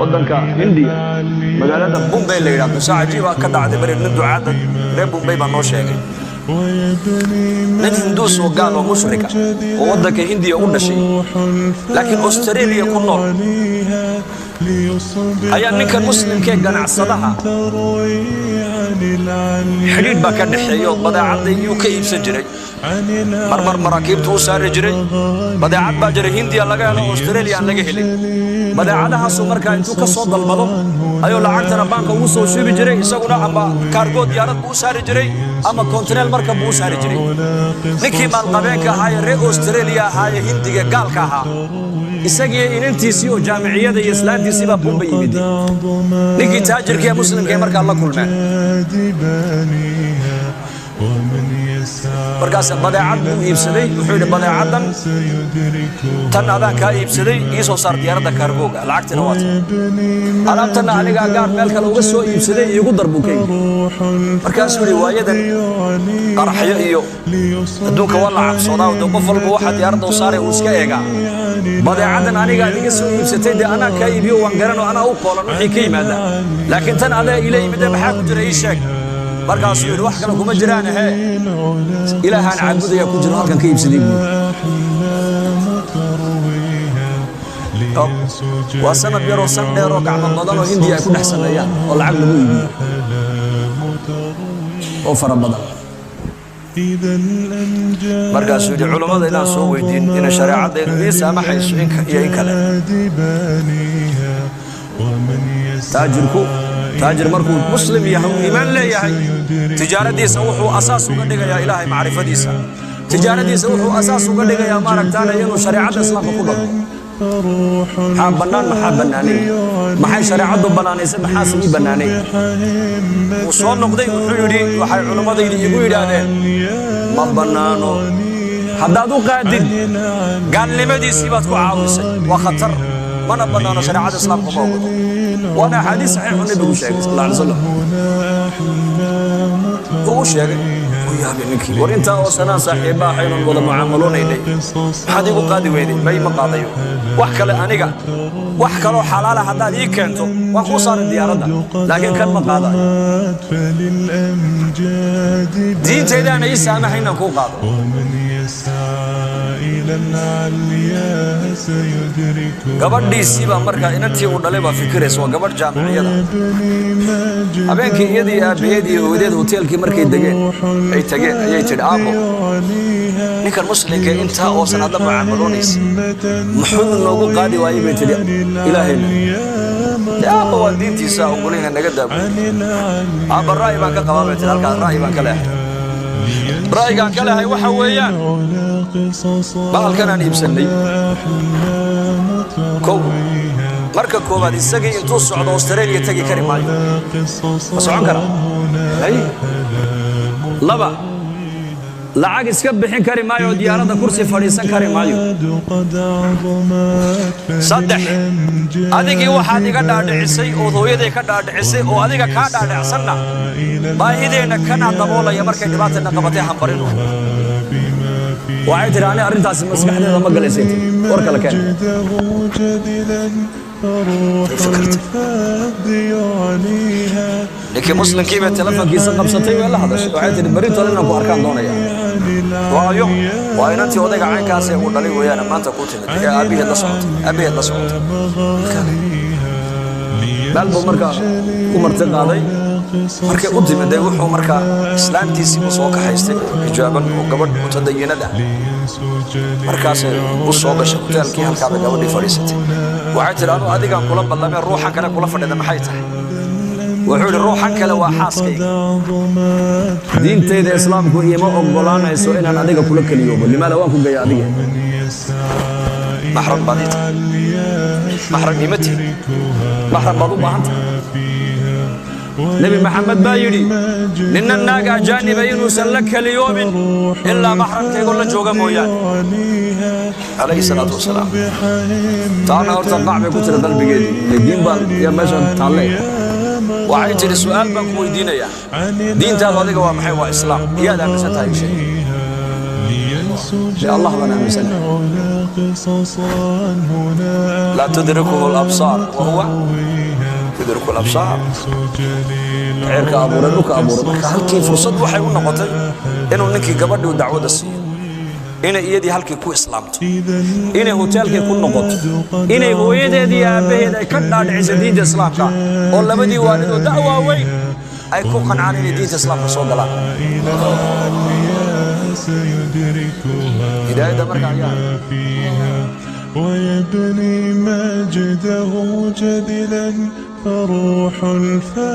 Waddanka Hindiya, magaalada Bombay la yidhahdo, qiso cajiiba ka dhacday beri. Nin ducaadda reer Bombay baa noo sheegay. Nin Hinduus oo gaal oo mushrika oo waddanka Hindiya u dhashay laakiin Australia ku nool ayaa ninkan Muslimka ee ganacsadaha xidhiidh baa ka dhexeeya oo badeecadda iyuu ka iibsan jiray, marmar maraakiibtu u saari jiray. Badeecad baa jiray Hindiya laga helo, Australia aan laga helin. Badeecadahaasuu markaa intuu ka soo dalbado ayuu lacagtana baanka ugu soo shubi jiray, isaguna ama cargo diyaarad buu u saari jiray ama kontineel markab buu u saari jiray. Ninkii maalqabeenka ahaa ee reer Australia ahaa ee Hindiga gaalka ahaa, isagii inantiisii oo jaamiciyada iyo islaantiisii baa Bombay yimid. Ninkii taajirka ee Muslimka ee markaa la kulmeen. Markaas badeecad buu iibsaday. Wuxuu yidhi, "Badeecaddan tan adaan kaa iibsaday, ii soo saar diyaaradda cargo-ga, lacagtina waa tan. Alaabtanna anigaa gaar meel kale uga soo iibsaday, iigu dar," buu ka yidhi. Markaasuu yidhi, "Waayadan qaraxyo iyo adduunka waa la cabsoodaa, de qof walba waxa diyaaradda u saaray uu iska eegaa. Badeecaddan anigaad iga soo iibsatay, dee anaa kaa iibiyo, waan garan oo anaa u qoolan wixii ka yimaada, laakiin tan adaa ila yimide, maxaa ku jira? Ii sheeg." Markaasuu yidhi, "Wax kale kuma jiraan, ahee Ilaahaan caabudayaa ku jiro, halkan ka iibsaday," buu. Waa sanad yaroo san dheer oo gacmo badan oo Hindiya ay ku dhex sameeyaan oo lacag lagu iibiyo oo fara badan. Markaasuu yidhi, "Culummada inaan soo weydiin inay shareecadaydu ii saamaxayso iyo in kale." Taajirku, taajir markuu Muslim yahay, uu iimaan leeyahay, tijaaradiisa wuxuu asaas uga dhigayaa Ilaahay macrifadiisa. Tijaaradiisa wuxuu asaas uga dhigayaa, maaragtaana, inuu shareecadda Islaamka ku dhaqmo. Maxaa bannaan, maxaa bannaanayn? Maxay shareecaddu bannaanaysay? Maxaase ii bannaanayn? Wuu soo noqday. Wuxuu yidhi, "Waxay culimmadaydi igu yidhaahdeen ma bannaano. Haddaad u qaadid, gaalnimadiisii baad ku caawisay, waa khatar, mana bannaano, shareecada Islaamka ma ogolo." Waana axaadiis saxiixu Nebigu sheegay sal alla alay slam uu u sheegay. U yaabay ninkii, "War intaa oo sanaan saaxiibba ahaynon wada mucaamaloonaynay, maxaad iigu qaadi weyday?" "May, ma qaadayo. Wax kale aniga, wax kaloo xalaala haddaad ii keento, waan kuu saaray diyaaradda, laakiin kan ma qaadayo. Diintaydaana ii saamaxa inaan kuu qaado." Gabadhiisii baa markaa, inantii uu dhalay baa fikiraysa, waa gabadh jaamiciyada. Habeenkii iyadii aabbaheed iyo hooyadeed hoteelkii markay degeen, ay tageen, ayay tidhi, "Aabbo, ninkan Muslimka intaa oosan hadda mucaamaloonaysa muxuu noogu qaadi waayey?" bay tidhi. "Ilaahayna dee, aabba, waa diintiisa ogolayna, naga daabo aabba. Ra'yi baan ka qabaa," bay tidhi. "Halkaas ra'yi baan ka leehay. Ra'yigaan ka leehay waxa weeyaan, bahalkan aan iibsannay, kow, marka koowaad isagii intuu socdo Australia tegi kari maayo. Ma socon karaa? Hay. Laba, lacag iska bixin kari maayo oo diyaaradda kursi fadhiisan kari maayo. Saddex, adigii waxaad iga dhaadhicisay ood hooyaday ka dhaadhicisay oo adiga kaa dhaadhicsanna, baahideenna kanaa daboolaya. Markay dhibaatayna qabatay hambarinu." Waxay tidhi, "Ani arrintaasi maskaxdeeda ma galaysay." Tiri, "War kale keen." Fikirtay. Ninkii Muslimkii bay telefonkiisa qabsatay, way la hadashay. Waxay tidhi, "Beritoole inaan ku arkaan doonaya." Waayo, waa inantii odayga caynkaas ee uu dhalay weeyaan maanta ku timid ee aabbaheed la socotay, aabbaheed la socotay. Meel buu markaa ku marti qaaday. Markay u timiday, wuxuu markaa islaamtiisii buu soo kaxaystay oo xijaaban oo gabadh mutadayinad ah. Markaasay u soo gashay hoteelkii, halkaabay gabadhii fadhiisatay. Waxay tidhi, "Anu adigaan kula ballameen, ruuxan kale kula fadhida maxay tahay?" Wuxuu yidhi, "Ruuxan kale waa xaaskayga. Diintayda Islaamku iima oggolaanayso inaan adiga kula keliyoobo. Limaada waan ku geeya adiga? Maxram baad ii tahay. Maxram iima tihi, maxram baad u baahan tahay. Nebi Maxamed baa yidhi, ninna naag ajaaniba inuusan la keliyoobin ilaa maxramkaygoo la jooga mooyaane," calayhi salaatu wasalaam. Taana horta qac bay ku tiri qalbigeedii. Ee diin baa yaa meesha taalle. Waxay tidhi, "Su'aal baan ku weydiinayaa. Diintaadu adiga waa maxay?" "Waa Islaam." "Iyaad aaminsan tahay? Sheeg." Dee Allah baan aaminsanahay. Laa tudrikuhu alabsaar wa huwa yudriku alabsaar. Cirka abuuray, dhulka abuuray. Marka halkii fursad waxay u noqotay inuu ninkii gabadhii u dacwada siiyo, inay iyadii halkii ku islaamto, inay hoteelkii ku noqoto, inay hooyadeedii iyo aabbaheed ay ka dhaadhiciso diinta Islaamka, oo labadii waalidoo da' waaweyn ay ku qancaan inay diinta Islaamka soo galaan. Hidaayadda marka ayaa ويبني مجده جدلا فروح الفا